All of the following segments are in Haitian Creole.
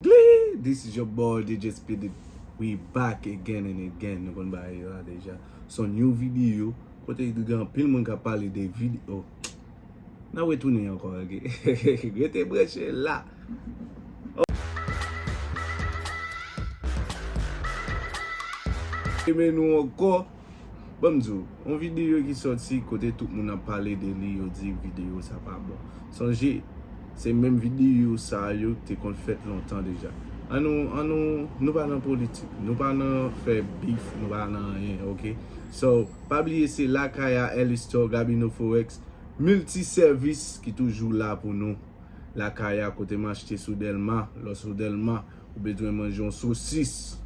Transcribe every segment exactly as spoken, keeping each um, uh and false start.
Glee! This is your boy D J Speedy. We back again and again. Nou konn bagay la deja. Se yon new video. Kote gen anpil moun k ap pale de video. N ap retounen ankò, ok? Rete branche la. Renmen nou ankò. Ban m di w, yon videyo ki sòti kote tout moun ap pale de li, yo di videyo sa pa bon. Sonje, se menm videyo sa yo te konn fèt lontan deja. An nou, an nou, nou pa nan politik, nou pa nan fè bif, nou pa nan anyen, ok? So, pa bliye se Lakaya, L Store, Gabino Forex, Milti Sèvis ki toujou la pou nou. Lakaya kote m achte sou Dèlma, lè w sou Dèlma, ou bezwen manje yon sosis.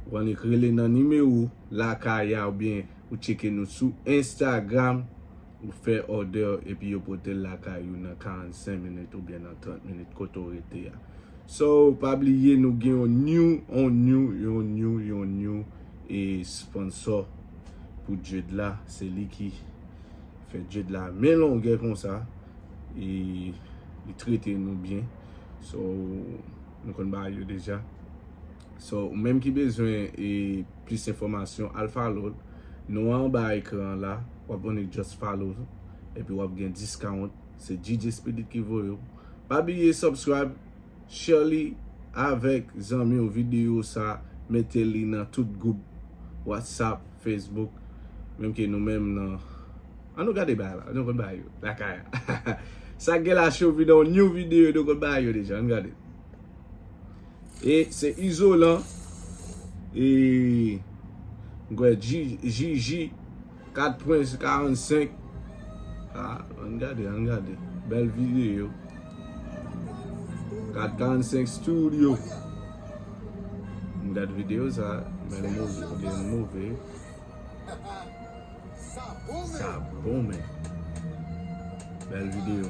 Ou annik rele nan nimewo Lakaya oubyen ou tcheke nou sou Instagram, ou fè òdè epi yo pote l lakay ou nan karannsenk minit oubyen nan trant minit kote w rete a. So, pa bliye nou gen yon new, yon new, yon new, yon new e sponsor pou dread la. Se li ki fè dread la men longè konsa. E li trete nou byen. So, nou konn bagay yo deja. So, ou menm ki bezwen e plis enfòmasyon, al follow l. Nou anba ekran an la, w ap annik just follow epi w ap gen discount. Se D J Speedy ki voye w. Pa bliye subscribe, share li avèk zanmi w videyo sa, mete li nan tout gwoup WhatsApp, Facebook, menm ke nou menm nan. An nou gade bagay la, nou konn bagay yo, Lakaya. Sa gen la cho vide yon new videyo, nou konn bagay yo deja, an gade. E se izolan. E m kwè G G kat pwen karannsenk. Ah, ann gade, ann gade. Bèl videyo. Kat karannsenk studio. M gade videyo sa, men move, move. Sa bon, men. Bèl videyo.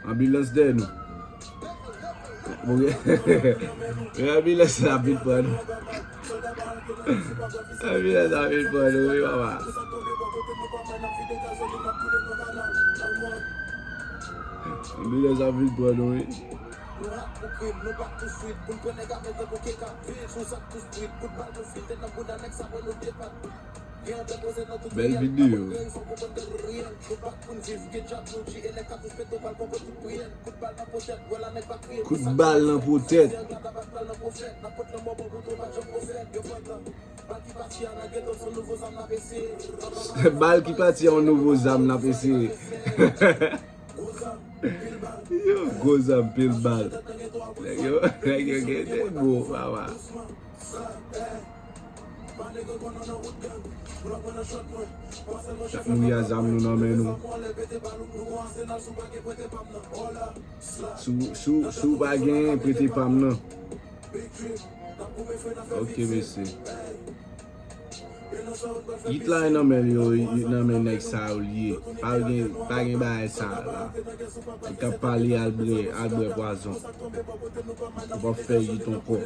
Anbilans dèyè nou. Bon, anbilans la vin pran nou. Anbilans la vin pran nou, wi, papa. Anbilans la vin pran nou, wi. Bèl videyo. Kout bal nan po tèt. Bal ki pati a yon nouvo zam n ap eseye. Yo, gwo zam, pil bal. Nèg yo, nèg yo gen de gwo, papa. Chak moun gen zam nou nan men nou. Si w, si w, si w pa genyen, prete pa m nan. Ok, mesye. It la nan men yo, it nan men nèg sa yo li ye. Pa gen, pa gen bagay sa la. Nèg k ap pale al bwè, al bwè pwazon. Ou p ap fè it ankò.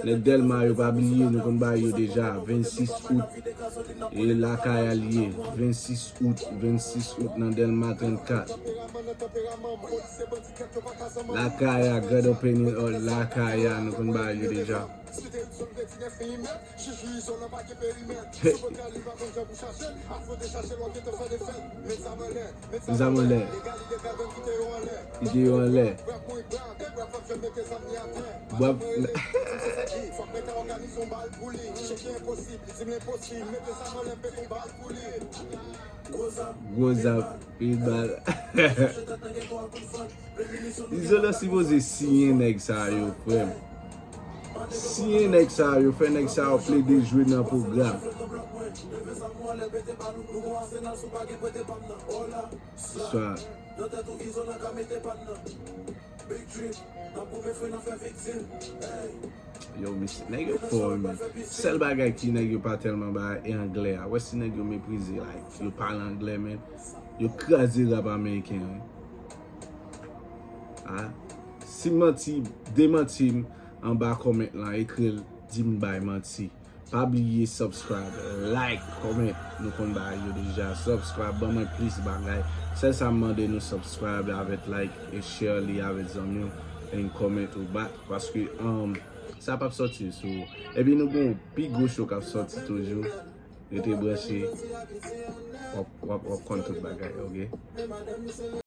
Nèg Dèlma yo pa bliye, nou konn bay yo deja. Vennsis out, e Lakaya l ye. Vennsis out, vennsis out nan Dèlma trannkat. Lakaya, grand opening, oh, Lakaya, nou konn bay yo deja. Zam anlè. Kite yo anlè. Bwap. Gwo zam, pil bal. Izolan sipoze siyen nèg sa yo, frè m. Siyen nèg sa yo, fè nèg sa yo plede jwe nan pwogram. Sa. Yo, mesye, nèg yo fò, wi, men. Sèl bagay ki nèg yo pa tèlman ba e anglè a. Wè si nèg yo meprize, like, yo pale anglè, men. Yo kraze rap ameriken an. Ah, si m manti, demanti m anba comment lan, ekri l, di m bay manti. Pa bliye subscribe, like, comment. Nou konn bagay yo deja. Subscribe, ban mwen plis bagay. Sèl sa m mande nou, subscribe avèk like e share li avèk zanmi w and comment ou back. Paske, um, sa p ap sòti sou. Epi nou gen yon pi gwo show k ap sòti toujou. Rete branche. W ap, w ap, w ap konn tout bagay, ok?